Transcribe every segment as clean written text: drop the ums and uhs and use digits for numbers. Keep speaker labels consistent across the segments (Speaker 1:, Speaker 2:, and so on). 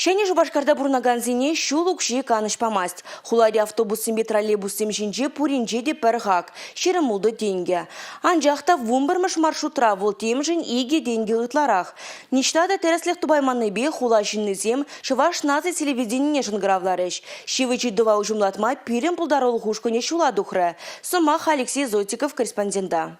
Speaker 1: Ҫӗнӗ Шупашкарта пурӑнакансене ҫул укҫи канӑҫ памасть. Хулари автобуссемпе троллейбуссем ҫинче пуринче те пӗр хак – 26 тенкӗ. Анчах та вунпӗрмӗш маршрутра вӑл темшӗн 2 тенкӗ ытларах. Ниҫта та тӗрӗслӗх тупайманнипе хула ҫыннисем Чӑваш наци телевиденине шӑнкӑравларӗҫ. Ҫивӗч ыйтӑва уҫӑмлатма пирӗн пултарулӑх ушкӑнӗ ҫула тухрӗ. Сӑмах Алексей Зотиков корреспондента.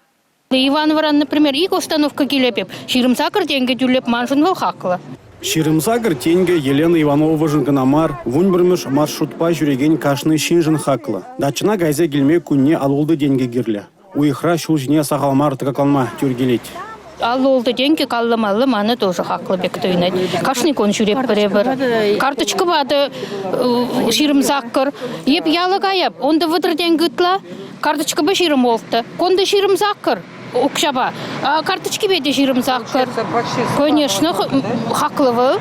Speaker 2: Ивановӑран, например, ик остановка килеп эп. 28 тенкӗ тӳлеп, маншӑн вӑл хаклӑ.
Speaker 3: 28 тенкӗ Елена Ивановӑшӑн кӑна мар, 11-мӗш маршрутпа ҫӳрекен кашни ҫыншӑн хаклӑ. Дачӑна кайса килме кунне 56 тенкӗ кирлӗ. Уйӑхра ҫул ҫине сахал мар тӑкакланма тӳр килет.
Speaker 2: 56 тенкӗ каллӑ-маллӑ мана тоже хаклӑ пек туйӑнать. Кашни кун ҫӳреп пӗр. Карточкӑпа та 28. Эп яла каяп, унта 30 тенкӗ ытла. Карточкӑпа 26. Кунта 28 укҫапа. Карточкипе те 28. Конечно, хаклӑ вӑл.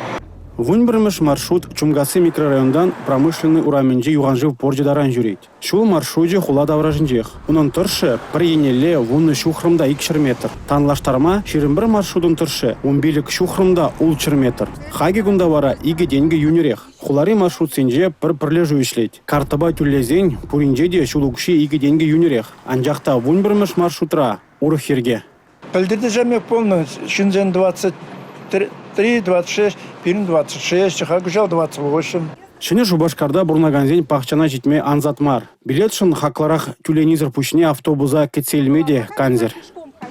Speaker 3: 11-мӗш маршрут Чумкасси микрорайонтан Промышленнӑй урамӗнчи юханшыв порчӗ таран ҫӳрет. Ҫул маршручӗ хула таврашӗнчех. Унӑн тӑршшӗ пӗр еннелле 10 ҫухрӑм та 200 метр. Танлаштарма 21 маршрутӑн тӑршшӗ 15 ҫухрӑм та 600 метр. Хакӗ кунта вара 2 тенкӗ йӳнӗрех. Хулари маршрутсенче пӗр пӗрлешӳ ӗҫлет. Карттӑпа тӳлесен пуринче те ҫул укҫи 2 тенкӗ йӳнӗрех. Анчах та 11-мӗш маршрутра урӑх йӗрке.
Speaker 4: Пӗлтӗртисемех пулнӑ. Ҫынсен 23, 26, пирӗн 26, халь кӑҫал 28.
Speaker 3: Ҫӗнӗ Шупашкарта пурӑнакансен пахчана ҫитме ансат мар. Билетшӑн хаклӑрах тӳленисӗр пуҫне автобуса кӗтсе илме те кансӗр.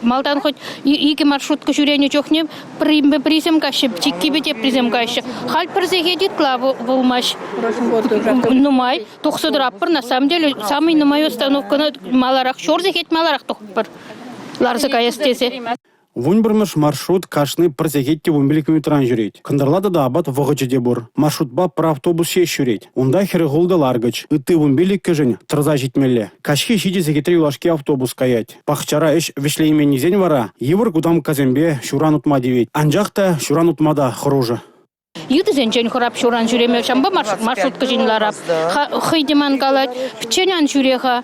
Speaker 2: Малтан хоть икӗ маршрутка ҫӳренӗ чухне пӗринпе пӗрисем каҫҫӗ, чиккипе теприсем каҫҫӗ. Халь пӗр сехет ытла пулмасть. Нумай тухса тӑратпӑр. На самом деле самый нумай остановкӑна маларах, ҫур сехет маларах тухатпӑр ларса каяс тесе.
Speaker 3: 11-мӗш маршрут кашни пӗр сехет те 15 минутран ҫӳрет. Кӑнтӑрла тата апат вӑхӑчӗ те пур. Маршрутпа пӗр автобус ҫеҫ ҫӳрет. Унта 46 ларкӑч, ытти 15-кӗшӗн тӑрса ҫитмелле. Каҫхи 7 сехетре юлашки автобус каять. Пахчара ӗҫ вӗҫлейменнисен вара йывӑр кутамккасемпе ҫуран утма тивет. Анчах та ҫуран утма та хӑрушӑ.
Speaker 2: Йытӑсенчен хӑрап ҫуран ҫӳреме, ҫавӑнпа маршрутка ҫин ларап. Хӑй те ман калать, пӗччен ан ҫӳре-ха.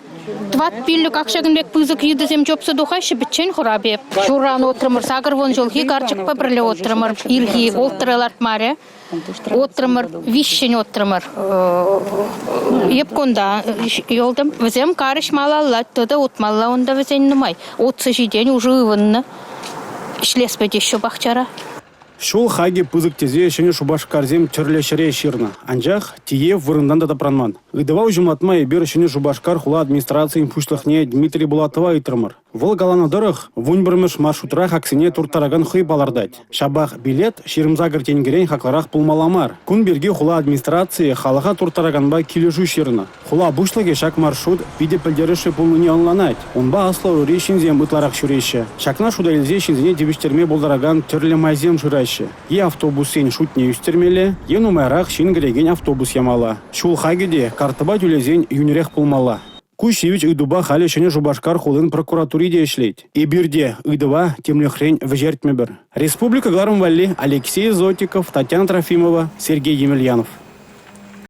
Speaker 2: Тӑват-пиллӗк ак ҫакӑн пек пысӑк йытӑсем чупса тухаҫҫӗ, пӗччен хӑрап эп. Ҫуран утрӑмӑр, 80 ҫулхи карчӑкпа пӗрле утрӑмӑр. Ирхи улттӑра лартмарӗ. Утрӑмӑр, виҫҫӗн утрӑмӑр. Эп кунта юлтӑм. Вӗсем карӗҫ малалла, тата утмалла унта вӗсен нумай. Утса ҫитен уже ывӑннӑ. Ӗҫлес пӗтеҫҫӗ пахчара.
Speaker 3: Ҫул хакӗ пысӑк тесе Ҫӗнӗ Шупашкарсем тӗрлӗ ҫӗре ҫырнӑ. Анчах тиев вырӑнтан та тапранман. Ыйтӑва уҫӑмлатма эпир Ҫӗнӗ Шупашкар хула администрацийӗн пуҫлӑхне Дмитрий Булатова ыйтрӑмӑр. Вӑл каланӑ тӑрӑх, 11-мӗш маршрутра хаксене турттаракан хӑй палӑртать. Ҫапах билет 28 тенкӗрен хаклӑрах пулмалла мар. Кун пирки хула администрацийӗ халӑха турттараканпа килӗшӳ ҫырнӑ. Хула пуҫлӑхӗ ҫак маршрут питӗ пӗлтерӗшлӗ пулнине ӑнланать. Унпа аслӑ ӑрури ҫынсем ытларах ҫӳреҫҫӗ. Ҫакна шута илсе ҫынсене тивӗҫтерме пултаракан тӗрлӗ майсем шыраҫҫӗ. Е автобуссен шутне ӳстермелле, е нумайрах ҫын кӗрекен автобус ямалла. Ҫул хакӗ те карттӑпа тӳлесен йӳнӗрех пулмалла. Ку ҫивӗч ыйтупа халӗ Ҫӗнӗ Шупашкар хулин прокуратури те ӗҫлет. Эпир те ыйтӑва темлӗхрен вӗҫертмӗпӗр. Республика кӑларӑм валли Алексей Зотиков, Татьяна Трофимова, Сергей Емельянов.